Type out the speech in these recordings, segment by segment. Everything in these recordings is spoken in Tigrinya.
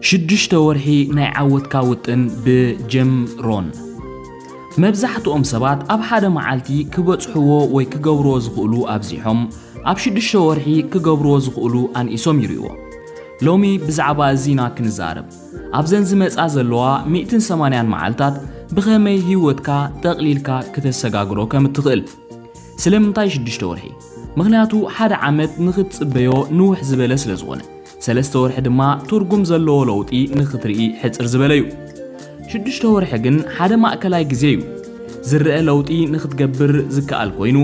ሽዱሽተ ወርሒ ናይ ዓወትካ ውጥን ብጀም ሮን። መብዛሕትኦም ሰባት ኣብ ሓደ መዓልቲ ክበጽሕዎ ወይ ክገብርዎ ዝኽእሉ ኣብዚሖም፣ ኣብ ሽዱሽተ ወርሒ ክገብርዎ ዝኽእሉ ኣንኢሶም ይርእይዎ። ሎሚ ብዛዕባ እዚ ኢና ክንዛረብ። ኣብዘን ዝመጻ ዘለዋ ሚእትን ሰማንያን መዓልታት ብኸመይ ህይወትካ ጠቕሊልካ ክተሰጋግሮ ከም እትኽእል። ስለምንታይ ሽዱሽተ ወርሒ? ምኽንያቱ ሓደ ዓመት ንኽትጽበዮ ንውሕ ዝበለ ስለ ዝኾነ፣ ሰለስተ ወርሒ ድማ ትርጉም ዘለዎ ለውጢ ንኽትርኢ ሕጽር ዝበለ እዩ። ሽዱሽተ ወርሒ ግን ሓደ ማእከላይ ግዜ እዩ። ዝረአ ለውጢ ንኽትገብር ዝከኣል ኮይኑ፣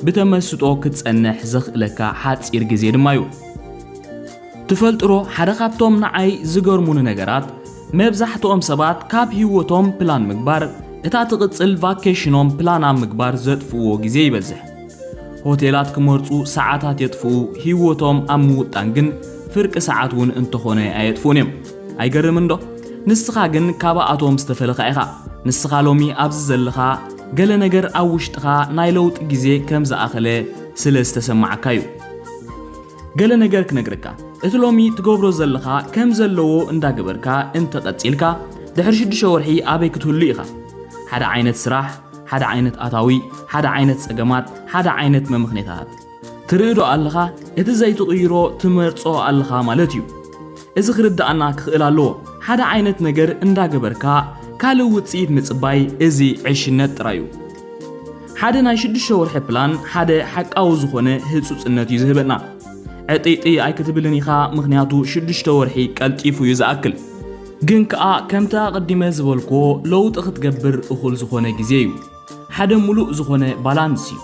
ብተመስጦ ክትጸንሕ ዘኽእለካ ሓጺር ግዜ ድማ እዩ። ትፈልጥሮ ሓደ ካብቶም ንዓይ ዝገርሙኒ ነገራት፣ መብዛሕትኦም ሰባት ካብ ህይወቶም ፕላን ምግባር፣ እታ ትቕጽል ቫኬሽኖም ፕላን ኣብ ምግባር ዘጥፍእዎ ግዜ ይበዝሕ። ሆቴላት ክመርጹ ሰዓታት የጥፍኡ፣ ህይወቶም ኣብ ምውጣን ግን ፍርቂ ሰዓት እውን እንተኾነ ኣየጥፍኡን እዮም። ኣይገርምን ዶ? ንስኻ ግን ካብኣቶም ዝተፈለኻ ኢኻ። ንስኻ ሎሚ ኣብዚ ዘለኻ፣ ገለ ነገር ኣብ ውሽጥኻ ናይ ለውጢ ግዜ ከም ዝኣኸለ ስለ ዝተሰማዓካ እዩ። ገለ ነገር ክነግረካ። እቲ ሎሚ ትገብሮ ዘለኻ ከም ዘለዎ እንዳገበርካ እንተቐጺልካ፣ ድሕሪ ሽዱሽተ ወርሒ ኣበይ ክትህሉ ኢኻ? ሓደ ዓይነት ስራሕ፣ ሓደ ዓይነት ኣታዊ፣ ሓደ ዓይነት ጸገማት፣ ሓደ ዓይነት መምኽኔታታት። ትርኢ ዶ ኣለኻ? እቲ ዘይትቕይሮ ትመርጾ ኣለኻ ማለት እዩ። እዚ ክርድኣና ክኽእል ኣለዎ። ሓደ ዓይነት ነገር እንዳገበርካ ካልእ ውጽኢት ምጽባይ፣ እዚ ዕሽነት ጥራይ እዩ። ሓደ ናይ ሽዱሽተ ወርሒ ፕላን ሓደ ሓቃዊ ዝኾነ ህጹጽነት እዩ ዝህበና። ዕጥይጥይ ኣይክትብልን ኢኻ፣ ምኽንያቱ ሽዱሽተ ወርሒ ቀልጢፉ እዩ ዝኣክል። ግን ከኣ ከምቲ ኣቐዲመ ዝበልክዎ፣ ለውጢ ክትገብር እኹል ዝኾነ ግዜ እዩ። ሓደ ምሉእ ዝኾነ ባላንስ እዩ።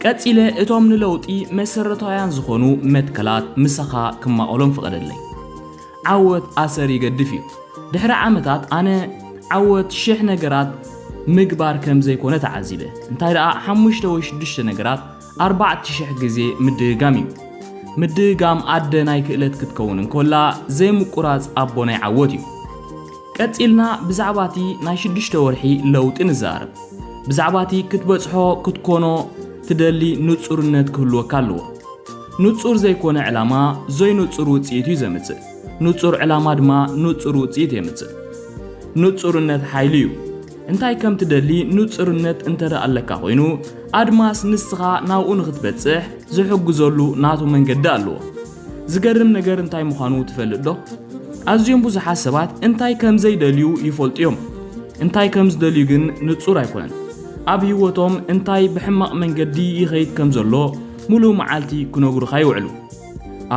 ቀጺለ እቶም ንለውጢ መሰረታውያን ዝኾኑ መትከላት ምሳኻ ክማቐሎም ፍቐደለይ። ዓወት ኣሰር ይገድፍ እዩ። ድሕሪ ዓመታት ኣነ ዓወት ሽሕ ነገራት ምግባር ከም ዘይኮነ ተዓዚበ። እንታይ ደኣ ሓሙሽተ ወይ ሽዱሽተ ነገራት ኣርባዕተ ሽሕ ግዜ ምድግጋም እዩ። ምድግጋም ኣደ ናይ ክእለት ክትከውን እንከላ፣ ዘይምቁራጽ ኣቦ ናይ ዓወት እዩ። ቀጺልና ብዛዕባ እቲ ናይ ሽዱሽተ ወርሒ ለውጢ ንዛረብ። ብዛዕባ እቲ ክትበጽሖ ክትኮኖ ትደሊ ንጹርነት ክህልወካ ኣለዎ። ንጹር ዘይኮነ ዕላማ ዘይንጹር ውጽኢት እዩ ዘምጽእ። ንጹር ዕላማ ድማ ንጹር ውጽኢት የምጽእ። ንጹርነት ሓይሊ እዩ። እንታይ ከም ትደሊ ንጹርነት እንተ ደኣ ኣለካ ኮይኑ፣ ኣድማስ ንስኻ ናብኡ ንኽትበጽሕ ዝሕግዘሉ ናቱ መንገዲ ኣለዎ። ዝገርም ነገር እንታይ ምዃኑ ትፈልጥ ዶ? ኣዝዮም ብዙሓት ሰባት እንታይ ከም ዘይደልዩ ይፈልጡ እዮም። እንታይ ከም ዝደልዩ ግን ንጹር ኣይኮነን። ኣብ ህይወቶም እንታይ ብሕማቕ መንገዲ ይኸይድ ከም ዘሎ፣ ምሉእ መዓልቲ ክነግሩኻ ይውዕሉ።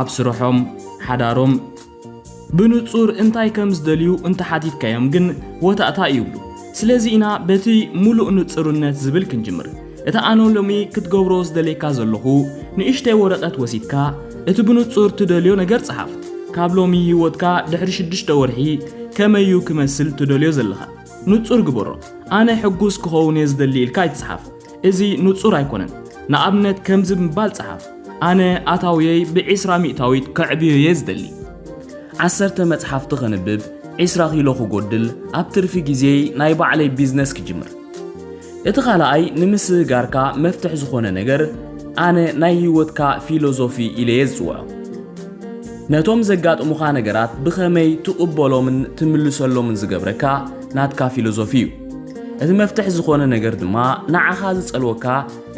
ኣብ ስርሖም፣ ሓዳሮም፣ ብንጹር እንታይ ከም ዝደልዩ እንተሓቲትካዮም ግን፣ ወታእታ ይብሉ። ስለዚ ኢና በቲ ምሉእ ንጹርነት ዝብል ክንጅምር። እቲ ኣነ ሎሚ ክትገብሮ ዝደልየካ ዘለኹ፣ ንእሽተይ ወረቐት ወሲድካ፣ እቲ ብንጹር ትደልዮ ነገር ጽሓፍ። ካብ ሎሚ ህይወትካ ድሕሪ ሽዱሽተ ወርሒ ከመይ እዩ ክመስል ትደልዮ ዘለኻ? ንጹር ግበሮ። ኣነ ሕጉስ ክኸውን እየ ዝደሊ ኢልካ ኣይትጽሓፍ። እዚ ንጹር ኣይኮነን። ንኣብነት ከምዚ ብምባል ጽሓፍ፣ ኣነ ኣታውየይ ብዒስራ ሚእታዊት ከዕብዮ እየ ዝደሊ። ዓሰርተ መጽሓፍቲ ከንብብ፣ ዒስራ ኪሎ ክጎድል፣ ኣብ ትርፊ ግዜይ ናይ ባዕለይ ቢዝነስ ክጅምር። እቲ ካልኣይ ንምስግጋርካ መፍትሕ ዝኾነ ነገር፣ ኣነ ናይ ህይወትካ ፊሎዞፊ ኢለ እየ ዝጽውዖ። ነቶም ዘጋጥሙኻ ነገራት ብኸመይ ትቕበሎምን ትምልሰሎምን ዝገብረካ ናትካ ፊሎዞፊ እዩ። እቲ መፍትሕ ዝኾነ ነገር ድማ ንዓኻ ዝጸልወካ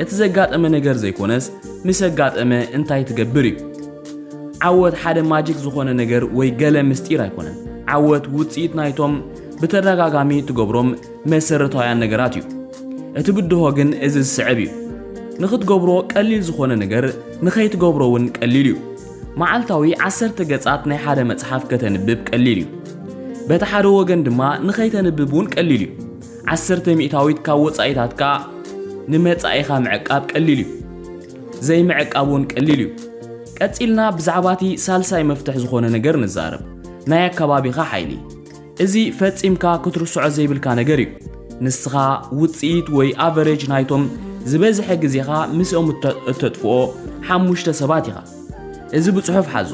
እቲ ዘጋጠመ ነገር ዘይኮነስ፣ ምስ ኣጋጠመ እንታይ ትገብር እዩ። ዓወት ሓደ ማጂክ ዝኾነ ነገር ወይ ገለ ምስጢር ኣይኮነን። ዓወት ውጽኢት ናይቶም ብተደጋጋሚ ትገብሮም መሰረታውያን ነገራት እዩ። እቲ ብድሆ ግን እዚ ዝስዕብ እዩ። ንኽትገብሮ ቀሊል ዝኾነ ነገር ንኸይትገብሮ እውን ቀሊል እዩ። መዓልታዊ ዓሰርተ ገጻት ናይ ሓደ መጽሓፍ ከተንብብ ቀሊል እዩ። በቲ ሓደ ወገን ድማ ንኸይተንብብ እውን ቀሊል እዩ። ዓሰርተ ሚእታዊት ካብ ወጻኢታትካ ንመጻኢኻ ምዕቃብ ቀሊል እዩ። ዘይምዕቃብ እውን ቀሊል እዩ። ቀጺልና ብዛዕባ እቲ ሳልሳይ መፍትሕ ዝኾነ ነገር ንዛረብ። ናይ ኣከባቢኻ ሓይሊ። እዚ ፈጺምካ ክትርስዖ ዘይብልካ ነገር እዩ። ንስኻ ውጽኢት ወይ ኣቨሬጅ ናይቶም ዝበዝሐ ግዜኻ ምስኦም እተ-፣ እተጥፍኦ ሓሙሽተ ሰባት ኢኻ። እዚ ብጽሑፍ ሓዞ።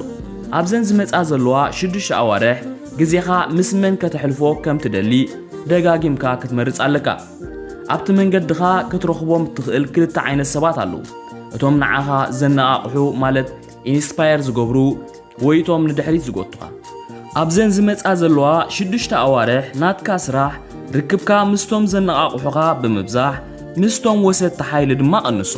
ኣብዘን ዝመጻ ዘለዋ ሽዱሽተ ኣዋርሕ ግዜኻ ምስ መን ከተሕልፎ ከም ትደሊ ደጋጊምካ ክትመርጽ ኣለካ። ኣብቲ መንገድኻ ክትረኽቦም እትኽእል ክልተ ዓይነት ሰባት ኣለዉ። እቶም ንዓኻ ዘነቓቕሑ ማለት ኢንስፓየር ዝገብሩ ወይ እቶም ንድሕሪት ዝጎቱኻ። ኣብዘን ዝመጻ ዘለዋ ሽዱሽተ ኣዋርሕ ናትካ ስራሕ ርክብካ ምስቶም ዘነቓቕሑኻ ብምብዛሕ ምስቶም ወሰድቲ ሓይሊ ድማ ቀንሶ።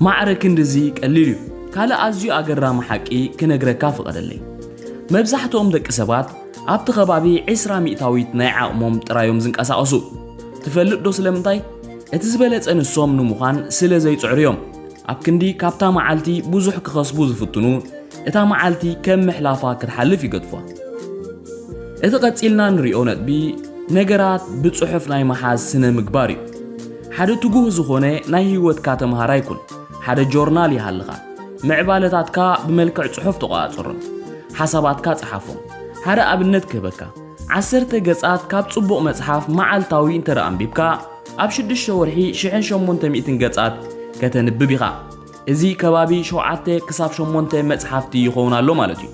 ማዕረ ክንድዚ ቀሊል እዩ። ካልእ ኣዝዩ ኣገራሚ ሓቂ ክነግረካ ፍቐደለይ። መብዛሕትኦም ደቂ ሰባት ኣብቲ ከባቢ ዕስራ ሚእታዊት ናይ ዓቕሞም ጥራዮም ዝንቀሳቐሱ። ትፈልጥ ዶ ስለምንታይ? እቲ ዝበለጸ ንሶም ንምዃን ስለ ዘይጽዕሩ እዮም። ኣብ ክንዲ ካብታ መዓልቲ ብዙሕ ክኸስቡ ዝፍትኑ፣ እታ መዓልቲ ከም ምሕላፋ ክትሓልፍ ይገድፉዋ። እቲ ቀጺልና ንሪኦ ነጥቢ፣ ነገራት ብጽሑፍ ናይ ምሓዝ ስነ ምግባር እዩ። ሓደ ትጉህ ዝኾነ ናይ ህይወትካ ተምሃራይ ኩን። ሓደ ጆርናል ይሃልኻ። ምዕባለታትካ ብመልክዕ ጽሑፍ ተቆጻጸሮም። ሓሳባትካ ጸሓፎም። ሓደ ኣብነት ክህበካ። ዓሰርተ ገጻት ካብ ጽቡቕ መጽሓፍ መዓልታዊ እንተ ደኣ ኣንቢብካ፣ ኣብ ሽዱሽተ ወርሒ ሽሕን ሸሞንተ ሚእትን ገጻት ከተንብብ ኢኻ። እዚ ከባቢ ሸውዓተ ክሳብ ሸሞንተ መጽሓፍቲ ይኸውን ኣሎ ማለት እዩ።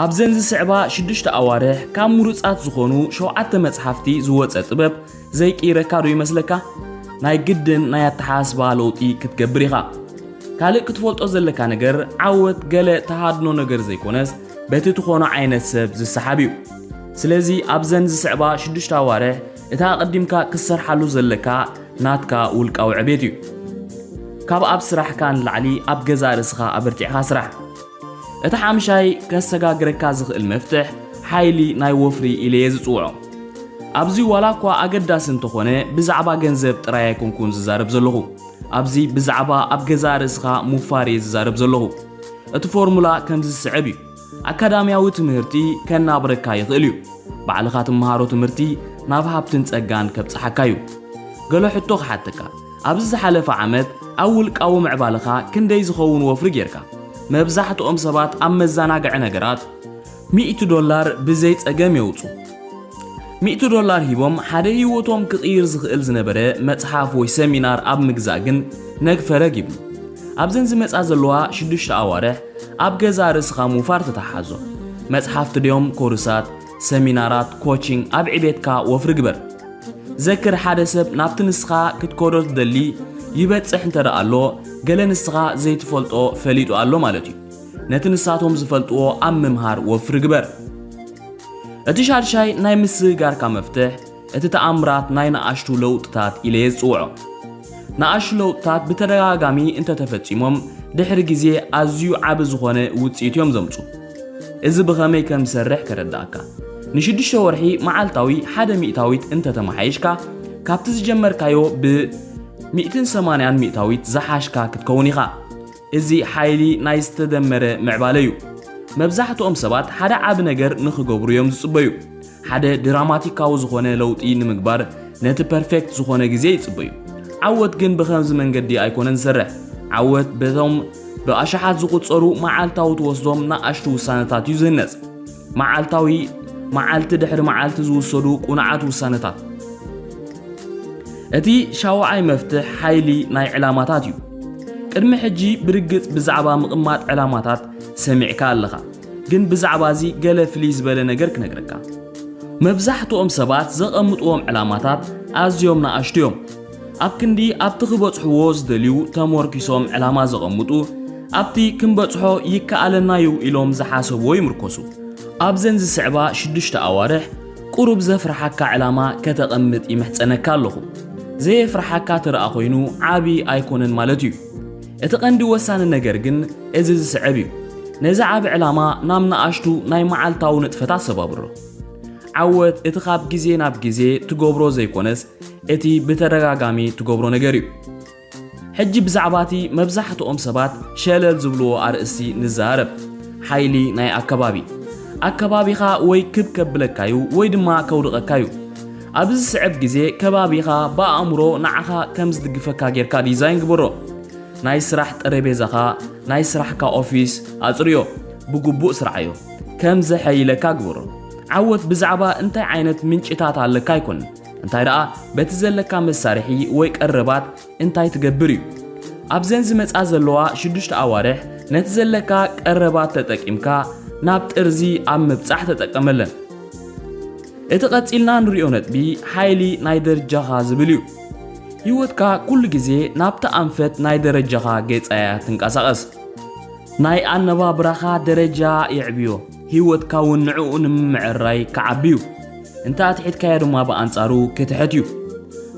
ኣብዘን ዝስዕባ ሽዱሽተ ኣዋርሕ ካብ ምሩጻት ዝኾኑ ሸውዓተ መጽሓፍቲ ዝወጸ ጥበብ ዘይቅይረካ ዶ ይመስለካ? ናይ ግድን ናይ ኣተሓሳስባ ለውጢ ክትገብር ኢኻ። ካልእ ክትፈልጦ ዘለካ ነገር፣ ዓወት ገለ ተሃድኖ ነገር ዘይኮነስ፣ በቲ ትኾኖ ዓይነት ሰብ ዝሰሓብ እዩ። ስለዚ ኣብዘን ዝስዕባ ሽዱሽተ ኣዋርሕ፣ እቲ ኣቐዲምካ ክትሰርሓሉ ዘለካ ናትካ ውልቃዊ ዕቤት እዩ። ካብ ኣብ ስራሕካ ንላዕሊ ኣብ ገዛእ ርእስኻ ኣበርቲዕኻ ስራሕ። እቲ ሓምሻይ ከሰጋግረካ ዝኽእል መፍትሕ ሓይሊ ናይ ወፍሪ ኢለ እየ ዝጽውዖ። ኣብዚ ዋላ እኳ ኣገዳሲ እንተኾነ ብዛዕባ ገንዘብ ጥራይ ኣይኮንኩን ዝዛረብ ዘለኹ። ኣብዚ ብዛዕባ ኣብ ገዛእ ርእስኻ ምውፋር እየ ዝዛረብ ዘለኹ። እቲ ፎርሙላ ከምዚ ዝስዕብ እዩ። ኣካዳሚያዊ ትምህርቲ ከናብረካ ይኽእል እዩ። ባዕልኻ ትመሃሮ ትምህርቲ ናብ ሃብትን ጸጋን ከብጽሓካ እዩ። ገለ ሕቶ ክሓተካ። ኣብዚ ዝሓለፈ ዓመት ኣብ ውልቃዊ ምዕባለኻ ክንደይ ዝኸውን ወፍሪ ጌርካ? መብዛሕትኦም ሰባት ኣብ መዘናግዒ ነገራት ሚእቲ ዶላር ብዘይ ጸገም የውጹ። ሚእቲ ዶላር ሂቦም ሓደ ህይወቶም ክቕይር ዝኽእል ዝነበረ መጽሓፍ ወይ ሰሚናር ኣብ ምግዛእ ግን ነግፈረግ ይብሉ። ኣብዘን ዝመጻ ዘለዋ ሽዱሽተ ኣዋርሕ ኣብ ገዛ ርእስኻ ምውፋር ተተሓዞ። መጽሓፍቲ ድዮም ኮርሳት፣ ሰሚናራት፣ ኮቺንግ ኣብ ዕቤትካ ወፍሪ ግበር። ዘክር፣ ሓደ ሰብ ናብቲ ንስኻ ክትከዶ ትደሊ ይበጽሕ እንተ ደኣ ኣሎ፣ ገለ ንስኻ ዘይትፈልጦ ፈሊጡ ኣሎ ማለት እዩ። ነቲ ንሳቶም ዝፈልጥዎ ኣብ ምምሃር ወፍሪ ግበር። እቲ ሻድሻይ ናይ ምስግጋርካ መፍትሕ፣ እቲ ተኣምራት ናይ ንኣሽቱ ለውጥታት ኢለ እየ ዝጽውዖ። ንኣሽቱ ለውጥታት ብተደጋጋሚ እንተተፈጺሞም፣ ድሕሪ ግዜ ኣዝዩ ዓቢ ዝኾነ ውጽኢት እዮም ዘምጹ። እዚ ብኸመይ ከም ዝሰርሕ ከረዳእካ። ንሽዱሽተ ወርሒ መዓልታዊ ሓደ ሚእታዊት እንተተመሓይሽካ፣ ካብቲ ዝጀመርካዮ ብ ሚእትን ሰማንያን ሚእታዊት ዝሓሽካ ክትከውን ኢኻ። እዚ ሓይሊ ናይ ዝተደመረ ምዕባለ እዩ። መብዛሕትኦም ሰባት ሓደ ዓቢ ነገር ንኽገብሩ እዮም ዝጽበዩ። ሓደ ድራማቲካዊ ዝኾነ ለውጢ ንምግባር ነቲ ፐርፌክት ዝኾነ ግዜ ይጽበዩ። ዓወት ግን ብኸምዚ መንገዲ ኣይኮነን ዝሰርሕ። ዓወት በቶም ብኣሽሓት ዝቑጸሩ መዓልታዊ ትወስዶም ንኣሽቱ ውሳነታት እዩ ዝህነጽ። መዓልታዊ፣ መዓልቲ ድሕሪ መዓልቲ ዝውሰዱ ቁኑዓት ውሳነታት። እቲ ሻውዓይ መፍትሕ ሓይሊ ናይ ዕላማታት እዩ። ቅድሚ ሕጂ ብርግጽ ብዛዕባ ምቕማጥ ዕላማታት ሰሚዕካ ኣለኻ፣ ግን ብዛዕባ እዚ ገለ ፍልይ ዝበለ ነገር ክነግረካ። መብዛሕትኦም ሰባት ዘቐምጥዎም ዕላማታት ኣዝዮም ንኣሽቱ እዮም። ኣብ ክንዲ ኣብቲ ክበጽሕዎ ዝደልዩ ተመርኪሶም ዕላማ ዘቐምጡ፣ ኣብቲ ክንበጽሖ ይከኣለና እዩ ኢሎም ዝሓሰብዎ ይምርኮሱ። ኣብዘን ዝስዕባ ሽዱሽተ ኣዋርሕ ቁሩብ ዘፍርሓካ ዕላማ ከተቐምጥ ይምሕጸነካ ኣለኹ። ዘየፍርሓካ ትረኣ ኮይኑ ዓቢ ኣይኮነን ማለት እዩ። እቲ ቀንዲ ወሳኒ ነገር ግን እዚ ዝስዕብ እዩ። ነዚ ዓቢ ዕላማ ናብ ንኣሽቱ ናይ መዓልታዊ ንጥፈታት ሰባብሮ። ዓወት እቲ ካብ ግዜ ናብ ግዜ ትገብሮ ዘይኮነስ እቲ ብተደጋጋሚ ትገብሮ ነገር እዩ። ሕጂ ብዛዕባ እቲ መብዛሕትኦም ሰባት ሸለል ዝብልዎ ኣርእስቲ ንዛረብ። ሓይሊ ናይ ኣከባቢ። ኣከባቢኻ ወይ ክብ ከብለካ እዩ ወይ ድማ ከውድቐካ እዩ። ኣብዚ ዝስዕብ ግዜ ከባቢኻ ብኣእምሮ ንዓኻ ከም ዝድግፈካ ጌርካ ዲዛይን ግበሮ። ናይ ስራሕ ጠረቤዛኻ፣ ናይ ስራሕካ ኦፊስ ኣጽርዮ፣ ብግቡእ ስርዓዮ። ከም ዘሐይለካ ግበሮ። ዓወት ብዛዕባ እንታይ ዓይነት ምንጭታት ኣለካ ኣይኮነን፣ እንታይ ደኣ በቲ ዘለካ መሳርሒ ወይ ቀረባት እንታይ ትገብር እዩ። ኣብዘን ዝመጻ ዘለዋ ሽዱሽተ ኣዋርሕ ነቲ ዘለካ ቀረባት ተጠቂምካ ናብ ጥርዚ ኣብ ምብጻሕ ተጠቀመለን። እቲ ቀጺልና ንሪኦ ነጥቢ ሓይሊ ናይ ደረጃኻ ዝብል እዩ። ህይወትካ ኩሉ ግዜ ናብቲ ኣንፈት ናይ ደረጃኻ ጌጻ እያ ትንቀሳቐስ። ናይ ኣነባብራኻ ደረጃ የዕብዮ። ህይወትካ እውን ንዕኡ ንምምዕርራይ ክዓቢ እዩ። እንተ ኣትሒትካዮ ድማ ብኣንጻሩ ክትሕት እዩ።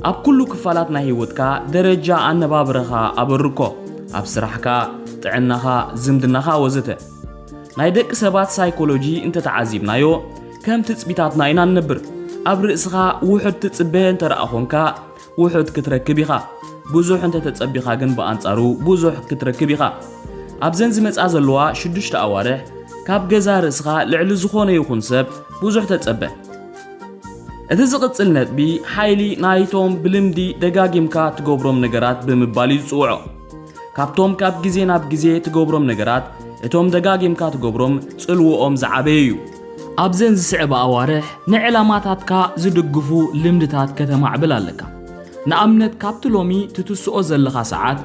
ኣብ ኩሉ ክፋላት ናይ ህይወትካ ደረጃ ኣነባብረኻ ኣበርኮ፣ ኣብ ስራሕካ፣ ጥዕናኻ፣ ዝምድናኻ ወዘተ። ናይ ደቂ ሰባት ሳይኮሎጂ እንተተዓዚብናዮ ከም ትጽቢታትና ኢና ንነብር። ኣብ ርእስኻ ውሑድ ትጽበ እንተ ደኣ ኾንካ ውሑድ ክትረክብ ኢኻ። ብዙሕ እንተ ተጸቢኻ ግን ብኣንጻሩ ብዙሕ ክትረክብ ኢኻ። ኣብዘን ዝመጻ ዘለዋ ሽዱሽተ ኣዋርሕ ካብ ገዛ ርእስኻ ልዕሊ ዝኾነ ይኹን ሰብ ብዙሕ ተጸበ። እቲ ዝቕጽል ነጥቢ ሓይሊ ናይቶም ብልምዲ ደጋጊምካ ትገብሮም ነገራት ብምባል እዩ ዝጽውዖ። ካብቶም ካብ ግዜ ናብ ግዜ ትገብሮም ነገራት እቶም ደጋጊምካ ትገብሮም ጽልውኦም ዝዓበየ እዩ። ኣብዘን ዝስዕባ ኣዋርሕ ንዕላማታትካ ዝድግፉ ልምድታት ከተማዕብል ኣለካ። ንኣብነት ካብቲ ሎሚ ትትስኦ ዘለኻ ሰዓት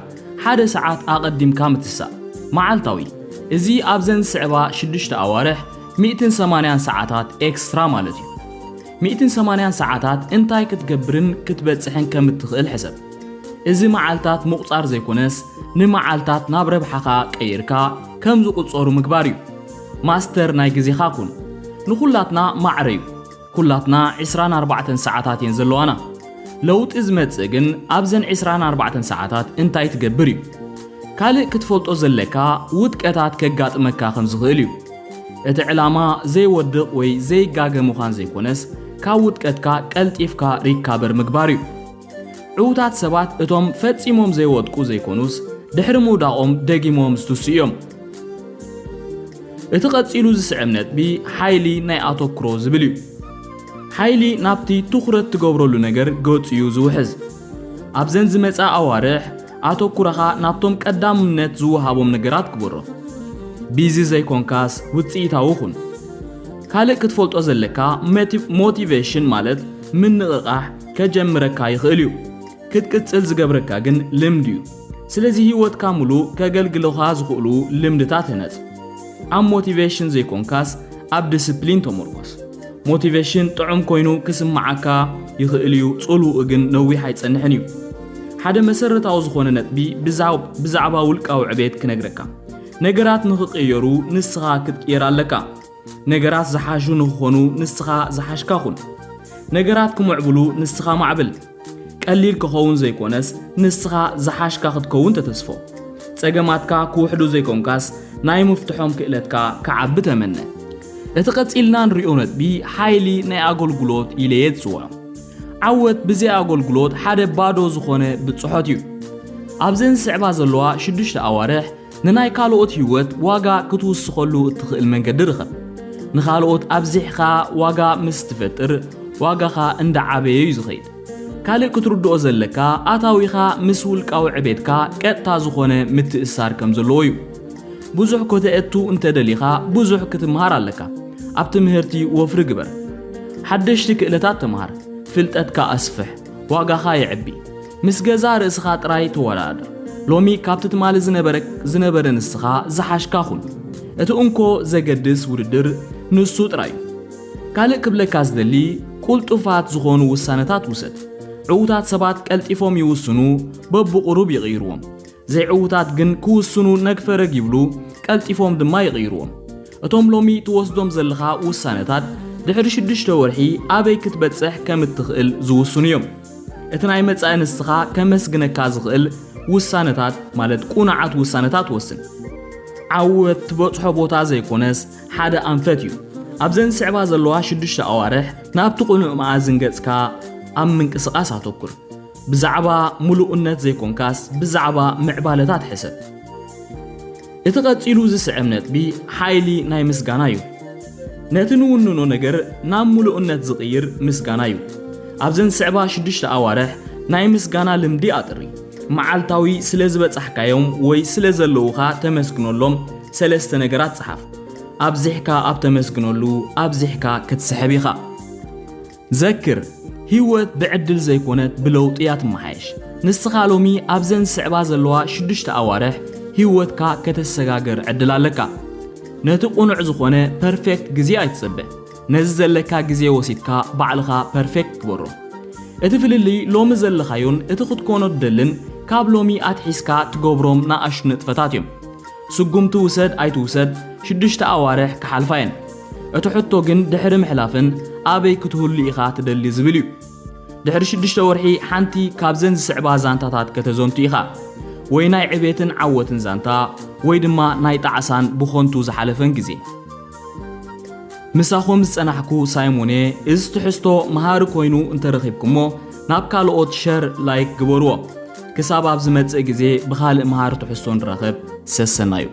ሓደ ሰዓት ኣቐዲምካ ምትሳእ። መዓልታዊ። እዚ ኣብዘን ዝስዕባ ሽዱሽተ ኣዋርሕ ሚእትን ሰማንያን ሰዓታት ኤክስትራ ማለት እዩ። ሚእትን ሰማንያን ሰዓታት እንታይ ክትገብርን ክትበጽሕን ከም እትኽእል ሕሰብ። እዚ መዓልታት ምቑጻር ዘይኮነስ ንመዓልታት ናብ ረብሓኻ ቀይርካ ከም ዝቑጸሩ ምግባር እዩ። ማስተር ናይ ግዜኻ ኩን። ንኹላትና ማዕረ እዩ። ኩላትና ዕስራን ኣርባዕተን ሰዓታት እየን ዘለዋና። ለውጢ ዝመጽእ ግን ኣብዘን ዕስራን ኣርባዕተን ሰዓታት እንታይ ትገብር እዩ። ካልእ ክትፈልጦ ዘለካ ውድቀታት ከጋጥመካ ከም ዝኽእል እዩ። እቲ ዕላማ ዘይወድቕ ወይ ዘይጋገ ምዃን ዘይኮነስ ካብ ውድቀትካ ቀልጢፍካ ሪካበር ምግባር እዩ። ዕዉታት ሰባት እቶም ፈጺሞም ዘይወድቁ ዘይኮኑስ ድሕሪ ምውዳቖም ደጊሞም ዝትስኡ እዮም። እቲ ቀጺሉ ዝስዕብ ነጥቢ ሓይሊ ናይ ኣተኩሮ ዝብል እዩ። ሓይሊ ናብቲ ትኹረት ትገብረሉ ነገር ገጹ እዩ ዝውሕዝ። ኣብዘን ዝመጻ ኣዋርሕ ኣተኩረኻ ናብቶም ቀዳምነት ዝወሃቦም ነገራት ግበሮ። ቢዚ ዘይኮንካስ ውጽኢታዊ ኩን። ካልእ ክትፈልጦ ዘለካ መቲ-፣ ሞቲቬሽን ማለት ምንቕቓሕ ከጀምረካ ይኽእል እዩ። ክትቅጽል ዝገብረካ ግን ልምዲ እዩ። ስለዚ ህይወትካ ሙሉእ ከገልግሉኻ ዝኽእሉ ልምድታት ህነጽ። ኣብ ሞቲቬሽን ዘይኮንካስ ኣብ ዲስፕሊን ተመርኮስ። ሞቲቬሽን ጥዑም ኮይኑ ክስምዓካ ይኽእል እዩ፣ ጽልውኡ ግን ነዊሕ ኣይጸንሕን እዩ። ሓደ መሰረታዊ ዝኾነ ነጥቢ ብዛዕ-፣ ብዛዕባ ውልቃዊ ዕቤት ክነግረካ። ነገራት ንኽቕየሩ ንስኻ ክትቅየር ኣለካ። ነገራት ዝሓሹ ንኽኾኑ ንስኻ ዝሓሽካ ኩን። ነገራት ክምዕብሉ ንስኻ ማዕብል። ቀሊል ክኸውን ዘይኮነስ ንስኻ ዝሓሽካ ክትከውን ተተስፎ። ጸገማትካ ክውሕዱ ዘይኮንካስ ናይ ምፍትሖም ክእለትካ ክዓቢ ተመነ። እቲ ቀጺልና ንሪኦ ነጥቢ ሓይሊ ናይ ኣገልግሎት ኢለ እየ ዝጽውዖ። ዓወት ብዘይ ኣገልግሎት ሓደ ባዶ ዝኾነ ብጽሖት እዩ። ኣብዘን ዝስዕባ ዘለዋ ሽዱሽተ ኣዋርሕ ንናይ ካልኦት ህይወት ዋጋ ክትውስኸሉ እትኽእል መንገዲ ርኸብ። ንኻልኦት ኣብዚሕኻ ዋጋ ምስ ትፈጥር ዋጋኻ እንዳዓበየ እዩ ዝኸይድ። ካልእ ክትርድኦ ዘለካ ኣታዊኻ ምስ ውልቃዊ ዕቤትካ ቀጥታ ዝኾነ ምትእስሳር ከም ዘለዎ እዩ። ብዙሕ ከተእቱ እንተደሊኻ ብዙሕ ክትምሃር ኣለካ። ኣብ ትምህርቲ ወፍሪ ግበር። ሓደሽቲ ክእለታት ተምሃር። ፍልጠትካ ኣስፍሕ። ዋጋኻ የዕቢ። ምስ ገዛ ርእስኻ ጥራይ ተወዳደር። ሎሚ ካብቲ ትማሊ ዝነበረ፣ ዝነበረ ንስኻ ዝሓሽካ ኩን። እቲ እንኮ ዘገድስ ውድድር ንሱ ጥራይ እዩ። ካልእ ክብለካ ዝደሊ ቁልጡፋት ዝኾኑ ውሳነታት ውሰድ። ዕዉታት ሰባት ቀልጢፎም ይውስኑ፣ በብቑሩብ ይቕይርዎም። ዘይዕዉታት ግን ክውስኑ ነግፈረግ ይብሉ፣ ቀልጢፎም ድማ ይቕይርዎም። እቶም ሎሚ ትወስዶም ዘለኻ ውሳነታት ድሕሪ ሽዱሽተ ወርሒ ኣበይ ክትበጽሕ ከም እትኽእል ዝውስኑ እዮም። እቲ ናይ መጻኢ ንስኻ ከመስግነካ ዝኽእል ውሳነታት ማለት ቁኑዓት ውሳነታት ወስን። ዓወት ትበጽሖ ቦታ ዘይኮነስ ሓደ ኣንፈት እዩ። ኣብዘን ዝስዕባ ዘለዋ ሽዱሽተ ኣዋርሕ ናብቲ ቁኑዕ መኣዝን ገጽካ ኣብ ምንቅስቓስ ኣተኩር። ብዛዕባ ምሉእነት ዘይኮንካስ ብዛዕባ ምዕባለታት ሕሰብ። እቲ ቀጺሉ ዝስዕብ ነጥቢ ሓይሊ ናይ ምስጋና እዩ። ነቲ ንውንኖ ነገር ናብ ምሉእነት ዝቕይር ምስጋና እዩ። ኣብዘን ዝስዕባ ሽዱሽተ ኣዋርሕ ናይ ምስጋና ልምዲ ኣጥሪ። መዓልታዊ ስለ ዝበጻሕካዮም ወይ ስለ ዘለዉኻ ተመስግነሎም ሰለስተ ነገራት ጽሓፍ። ኣብዚሕካ ኣብ ተመስግነሉ ኣብዚሕካ ክትስሕብ ኢኻ። ዘክር፣ ህይወት ብዕድል ዘይኮነት ብለውጢ እያ ትመሓየሽ። ንስኻ ሎሚ ኣብዘን ዝስዕባ ዘለዋ ሽዱሽተ ኣዋርሕ ህይወትካ ከተሰጋግር ዕድል ኣለካ። ነቲ ቁኑዕ ዝኾነ ፐርፌክት ግዜ ኣይትጸበ። ነዚ ዘለካ ግዜ ወሲድካ ባዕልኻ ፐርፌክት ግበሮ። እቲ ፍልልይ ሎሚ ዘለኻዮን እቲ ክትኮኖ ትደልን ካብ ሎሚ ኣትሒዝካ ትገብሮም ንኣሽቱ ንጥፈታት እዮም። ስጉምቲ ውሰድ ኣይትውሰድ ሽዱሽተ ኣዋርሕ ክሓልፋ እየን። እቲ ሕቶ ግን ድሕሪ ምሕላፍን ኣበይ ክትህሉ ኢኻ ትደሊ ዝብል እዩ። ድሕሪ ሽዱሽተ ወርሒ ሓንቲ ካብዘን ዝስዕባ ዛንታታት ከተዘንቱ ኢኻ። ወይ ናይ ዕቤትን ዓወትን ዛንታ፣ ወይ ድማ ናይ ጣዕሳን ብኾንቱ ዝሓለፈን ግዜ። ምሳኹም ዝጸናሕኩ ሳይሞን እየ። እዚ ትሕዝቶ መሃሪ ኮይኑ እንተረኺብኩሞ፣ ናብ ካልኦት ሸር፣ ላይክ ግበርዎ። ክሳብ ኣብ ዝመጽእ ግዜ ብኻልእ መሃሪ ትሕዝቶ ንራኸብ። ሰሰናዩ።